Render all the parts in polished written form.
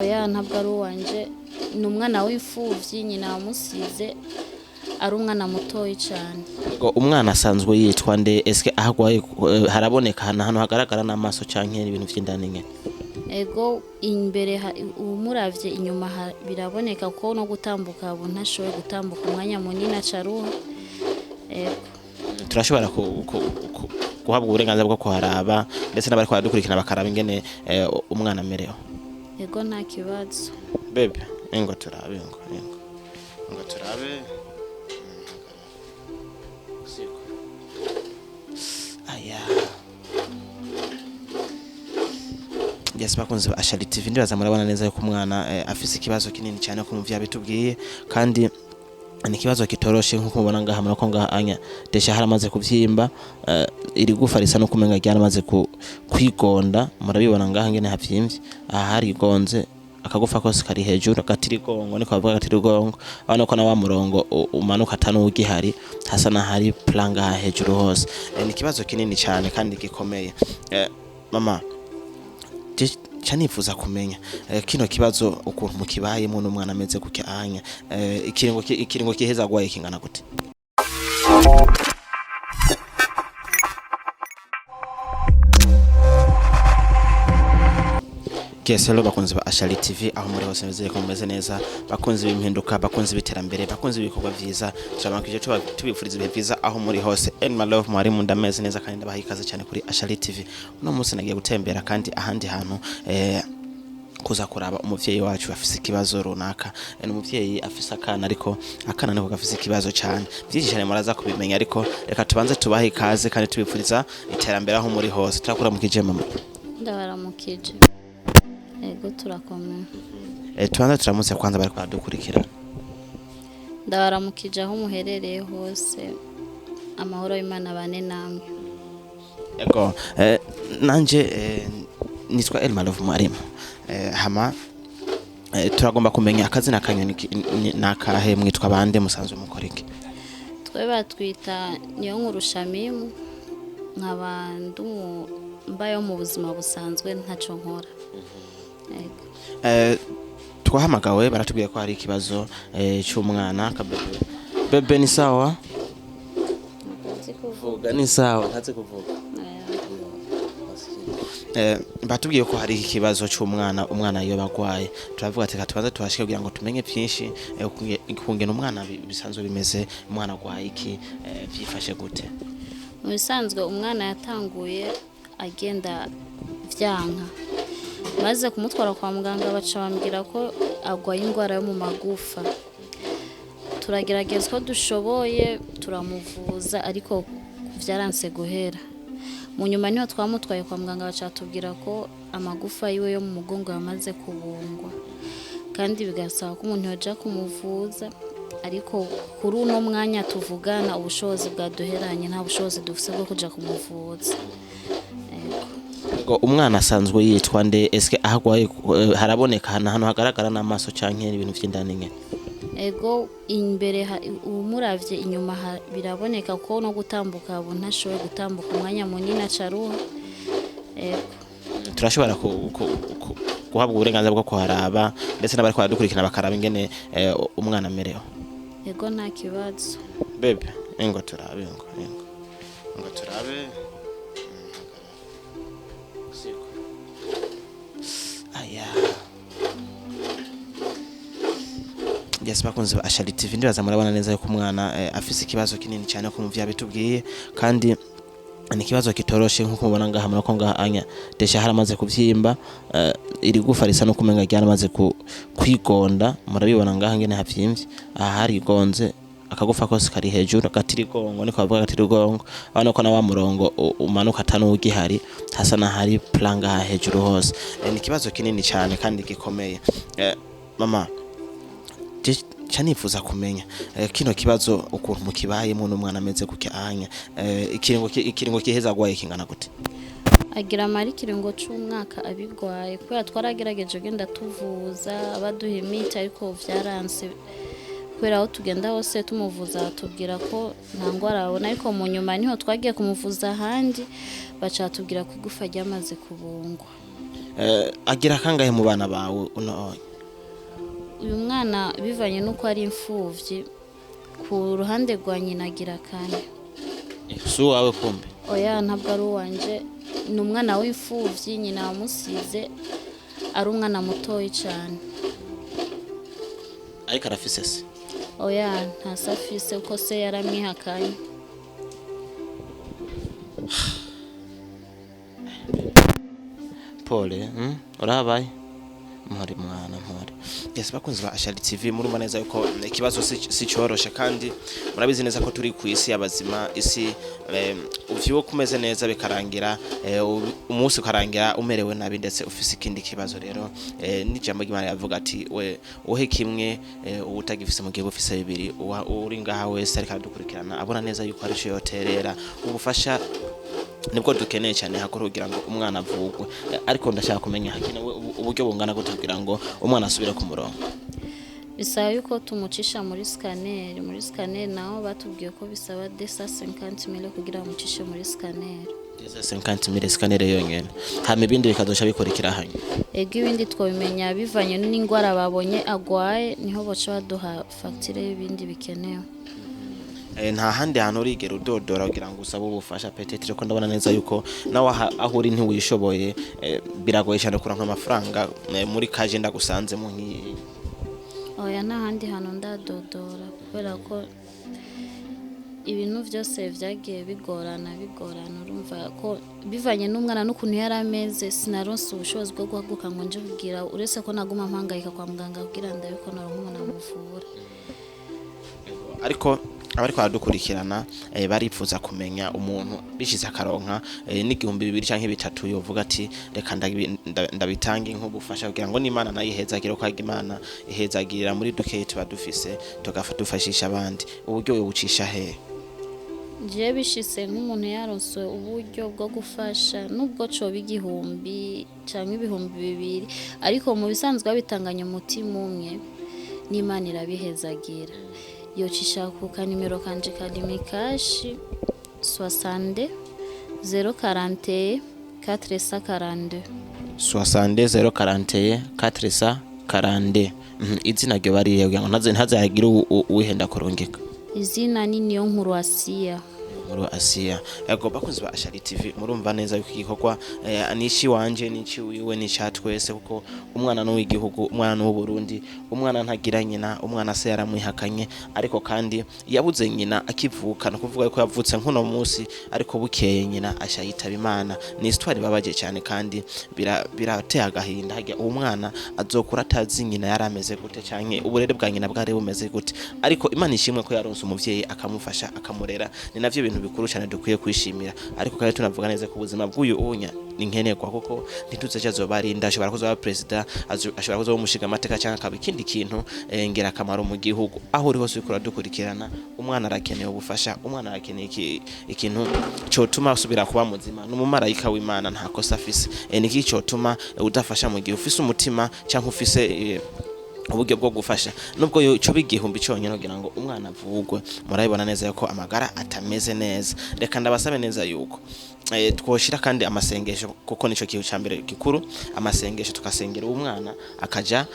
Oya, ntabwo ari uwanje, ni umwana w'imfuvyi, nyina wamusize ari umwana mutoyi cane. Ngo umwana asanzwe yitwa nde? Eske aho agwaye haraboneka ahantu hagaragara n'amaso canke ibintu vy'indani nyene? Ego, imbere umuravye inyuma biraboneka ko no gutambuka ubu ntashoboye gutambuka umwanya munini, acaruha. Ego. Turashobora guhabwa uburenganzira bwo kuharaba, ndetse n'abariko baradukurikirana bakaraba ingene umwana amerewe? Ego, nta kibazo. Bebe, ingo turabe, ingo, ingo, ingo turabe. Siko. Aya. Yes, bakunzi ba Ashali TV, ndibaza murabona neza yuko umwana afise ikibazo kinini cyane ko muvya bitubwiye, kandi ni ikibazo kitoroshe nkuko mubona ngaha. Murako ngaha anya desha haramaze kuvyimba, iri gufa risa no kumenga ryaramaze kwigonda. Murabibona ngaha ngene havyimvye, aha harigonze, akagufa kose kari hejuru, agatirigongo niko bavuga, agatirigongo. Urabona ko na wa murongo umanuka atanuwugihari, hasa n'ahari plan ngaha hejuru hose. Ni ikibazo kinini cyane kandi gikomeye. Mama, ca nifuza kumenya kino kibazo ukuntu mukibayemo n'umwana ameze gutya anya, ikiringo kiheza agwaye kingana gute? Yes, hello bakunzi ba Ashali TV aho muri hose, meze ko mumeze neza, bakunzi b'impinduka, bakunzi b'iterambere, bakunzi b'ibikorwa vyiza. Turabankije tubifuriza ibihe vyiza aho muri hose. And my love, mwari mu ndameze neza kandi ndabaha ikaze cyane kuri Ashali TV. Uno munsi nagiye gutembera kandi ahandi hantu kuza kuraba umuvyeyi wacu afise ikibazo runaka. Ni umuvyeyi afise akana, ariko akana niko gafise ikibazo cyane, byinshi cyane muraza kubimenya, ariko reka tubanze tubahe ikaze kandi tubifuriza iterambere aho muri hose. Turakuramukije mama. Ndabaramukije. Ego, turakomeye. Tubanze turamutse kwanza bariko baradukurikira. Ndabaramukije aho muherereye hose, amahoro y'Imana bane namwe. Ego, nanje nitwa Elma Love Mwarimu. Hama turagomba kumenya akazina kanyu nakahe, mwitwa bande, musanzwe mukora iki? Twe batwita niyo nkuru Shamimu, nkaba mbayeho mu buzima busanzwe, ntaco nkora. Ego. Twahamagawe baratubwiye ko hari ikibazo c'umwana kabebe. Bebe, ni sawa? Ntazi kuvuga. Vuga, ni sawa, ntazi kuvuga. Batubwiye ko hari ikibazo c'umwana, umwana iyo bagwaye. Turavuga ati reka tubanze tuhashike kugira ngo tumenye vyinshi ukungene umwana bisanzwe bimeze, umwana agwaye iki, vyifashe gute. Mu bisanzwe umwana yatanguye agenda vyanka, maze kumutwara kwa muganga baca bambwira ko agwaye indwara yo mu magufa. Turagerageza uko dushoboye turamuvuza, ariko vyaranse guhera. Mu nyuma niho twamutwaye kwa muganga, baca batubwira ko amagufa yiwe yo mu mugongo yamaze kubungwa, kandi bigasaba ko umuntu yoja kumuvuza. Ariko kuri uno mwanya tuvugana ubushobozi bwaduheranye, nta bushobozi dufise bwo kuja kumuvuza. Ego. Ngo umwana asanzwe yitwa nde? Eske aho agwaye haraboneka ahantu hagaragara n'amaso canke ibintu vy'indani nyene? Ego, imbere umuravye inyuma biraboneka ko no gutambuka ubu ntashoboye gutambuka umwanya munini, acaruha. Ego. Turashobora guhabwa uburenganzira bwo kuharaba, ndetse n'abariko baradukurikirana bakaraba ingene umwana amerewe? Ego, nta kibazo. Bebe, ingo turabe, ingo, ingo, ingo turabe. Siko. Aya. Yes, bakunzi ba Ashali TV, ndibaza murabona neza yuko umwana afise ikibazo kinini cyane ko muvya bitubwiye, kandi ni ikibazo kitoroshe nkuko mubona ngaha. Murako ngaha anya desha haramaze kuvyimba, iri gufa risa no kumenga ryaramaze kwigonda. Murabibona ngaha ngene havyimvye, aha harigonze, akagufa kose kari hejuru, agatirigongo niko bavuga, agatirigongo. Urabona ko na wa murongo umanuka atanuwugihari, hasa n'ahari plan ngaha hejuru hose. Ni ikibazo kinini cyane kandi gikomeye. Mama, ca nifuza kumenya kino kibazo ukuntu mukibayemo n'umwana ameze gutya anya, ikiringo kiheza agwaye kingana gute? Agira amara ikiringo c'umwaka abigwaye, kubera twaragerageje genda tuvuza, baduha imiti, ariko vyaranse, kubera aho tugenda hose tumuvuza batubwira ko nta ndwara babona. Ariko mu nyuma niho twagiye kumuvuza ahandi, baca batubwira ko igufa ryamaze kubungwa. Agira kangahe mu bana bawe uno? Uyu mwana, bivanye n'uko ari imfuvyi, ku ruhande rwa nyina agira kane. Si uwawe kumbe? Oya, ntabwo ari uwanje. Ni umwana w'imfuvyi, nyina wamusize ari umwana mutoyi cyane. Ariko arafise se? Oya, nta se afise kuko se yaramwihakanye. Pole, Urabaye mpore mwana, mpore. Yes, bakunzi ba Ashali TV, murumva neza yuko ikibazo si coroshe, kandi murabizi neza ko turi ku isi y'abazima, isi uvyuka umeze neza bikarangira umunsi ukarangira umerewe nabi, ndetse ufise ikindi kibazo. Rero n'ijambo ry'Imana yavuga ati we uhe kimwe uwutagifise mu gihe ufise bibiri. Uri ngaha wese ariko aradukurikirana abona neza yuko ari ico yoterera ubufasha, nibwo dukeneye cyane hakuru kugira ngo umwana avugwe. Ariko ndashaka kumenya hakenewe uburyo bungana gute kugira ngo umwana asubire ku murongo? Bisaba yuko tumucisha muri scanner. Muri scanner naho batubwiye ko bisaba 250 mille kugira bamucishe muri scanner. 50 mille scanner yonyene, hama ibindi bikazosha bikurikira hanyuma? Ego, ibindi twabimenya bivanye n'indwara babonye agwaye, niho baca baduha fagitire y'ibindi bikenewe. Nta handi hantu urigera udodora kugira ngo usabe ubufasha? Peut-être ko ndabona neza yuko nawe aho uri ntiwishoboye, biragoye cyane kuronka amafaranga muri kaje ndagusanzemo nk'iyi. Oya, nta handi hantu ndadodora kubera ko ibintu byose byagiye bigorana bigorana. Urumva ko bivanye n'umwana n'ukuntu yari ameze, sinaronse ubushobozi bwo guhaguruka ngo nje kubwira, uretse ko naguma mpangayika kwa muganga kugira ndabe ko naronka umuntu amuvura. Ariko abariko baradukurikirana baripfuza kumenya umuntu bishize akaronka n'igihumbi 2 canke 3, yovuga ati reka ndabitange nk'ubufasha kugira ngo n'Imana nayo ihezagire, ko Imana ihezagirira muri dukeyi tuba dufise, tugafashisha abandi. Uburyo bucisha hehe? Jewe bishitse nk'umuntu yaronse uburyo bwo gufasha, nubwo coba 1000 canke 2000, ariko mu bisanzwe babitanganye umutima umwe n'Imana irabihezagira, yocisha ku kanimero kanje ka Lumicash: 62 041 442. 62 041 442. Izina ryo bariye kugira ngo ntazagire uwihenda kurungika? Izina ni Niyo Nkuru Asiya. Nkuru Asiya. Yego, bakunzi ba Ashali TV, murumva neza yuko igikorwa nici wanje, nici wiwe, nica twese, kuko umwana n'uw'igihugu, umwana n'uw'u Burundi. Umwana ntagira nyina, umwana se yaramwihakanye, ariko kandi yabuze nyina akivuka. No kuvuga yuko yavutse nk'uno munsi, ariko bukeye nyina aca yitaba Imana. Ni histoire ibabaje cyane kandi birateye agahinda. Harya uwo mwana azokura atazi nyina yari ameze gute, canke uburere bwa nyina bwari bumeze gute. Ariko Imana ishimwe ko yaronse umuvyeyi akamufasha akamurera. Ni navyo bintu bikuru cyane dukwiye kwishimira. Ariko kandi tunavuga neza ko ubuzima bw'uyu unya ni nkenerwa, kuko ntituze icyo azoba arinda. Ashobora kuzoba perezida, ashobora kuzoba umushinga amateka, cyangwa akaba ikindi kintu ngirakamaro mu gihugu. Aho uri hose uriko uradukurikirana, umwana arakeneye ubufasha, umwana arakeneye ikintu cotuma asubira kuba muzima. Ni umumarayika w'Imana, nta kosa afise. Niki cotuma udafasha mu gihe ufise umutima cyangwa ufise uburyo bwo gufasha, nubwo yo coba 1000 cyonyine kugira ngo umwana avugwe? Murabibona neza yuko amagara atameze neza. Reka ndabasabe neza yuko twoshira kandi amasengesho, kuko nico kintu ca mbere gikuru, amasengesho, tukasengera uwo mwana akaja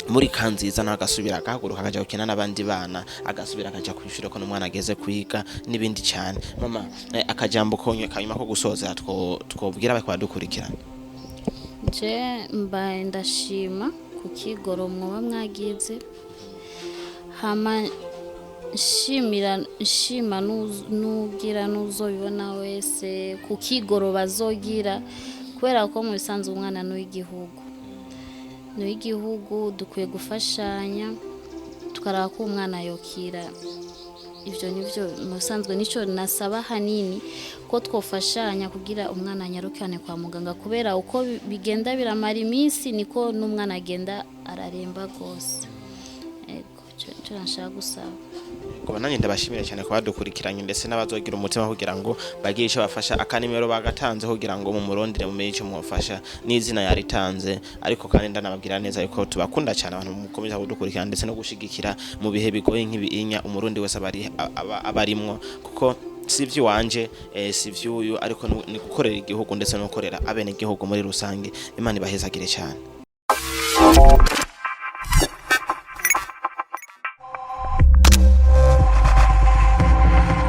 muri kanziza, nawe agasubira agahaguruka akaja gukina n'abandi bana, agasubira akaja kwishura, ko n'umwana ageze kwiga n'ibindi cyane. Mama, akajambo konye kanyuma ko gusoza twobwira abariko baradukurikirana? Je mbaye ndashima ku kigoro mwoba mwagize, hama nshimira, nshima n'ugira n'uzobibona wese ku kigoro bazogira, kubera ko mu bisanzwe umwana n'uw'igihugu, n'uw'igihugu. Dukwiye gufashanya tukaraba ko umwana yokira. Ibyo nivyo mu bisanzwe nico nasaba hanini, ko twofashanya kugira umwana anyarukane kwa muganga, kubera uko bigenda biramara iminsi niko n'umwana agenda araremba rwose. Ego, ico nashaka gusaba. Kuba nanjye ndabashimira cyane kuba badukurikiranye, ndetse n'abazogira umutima kugira ngo bagire icyo bafasha. Akanimero bagatanze kugira ngo mumurondere, mumenye icyo mubafasha, n'izina yaritanze. Ariko kandi ndanababwira neza yuko tubakunda cyane, abantu mukomeza kudukurikirana ndetse no gushigikira mu bihe bigoye nk'ibiinya umurundi wese aba arimwo, kuko Si ivy'iwanje, si ivy'uyu, ariko ni gukorera igihugu ndetse no gukorera abene igihugu muri rusange. Imana ibahezagire cyane.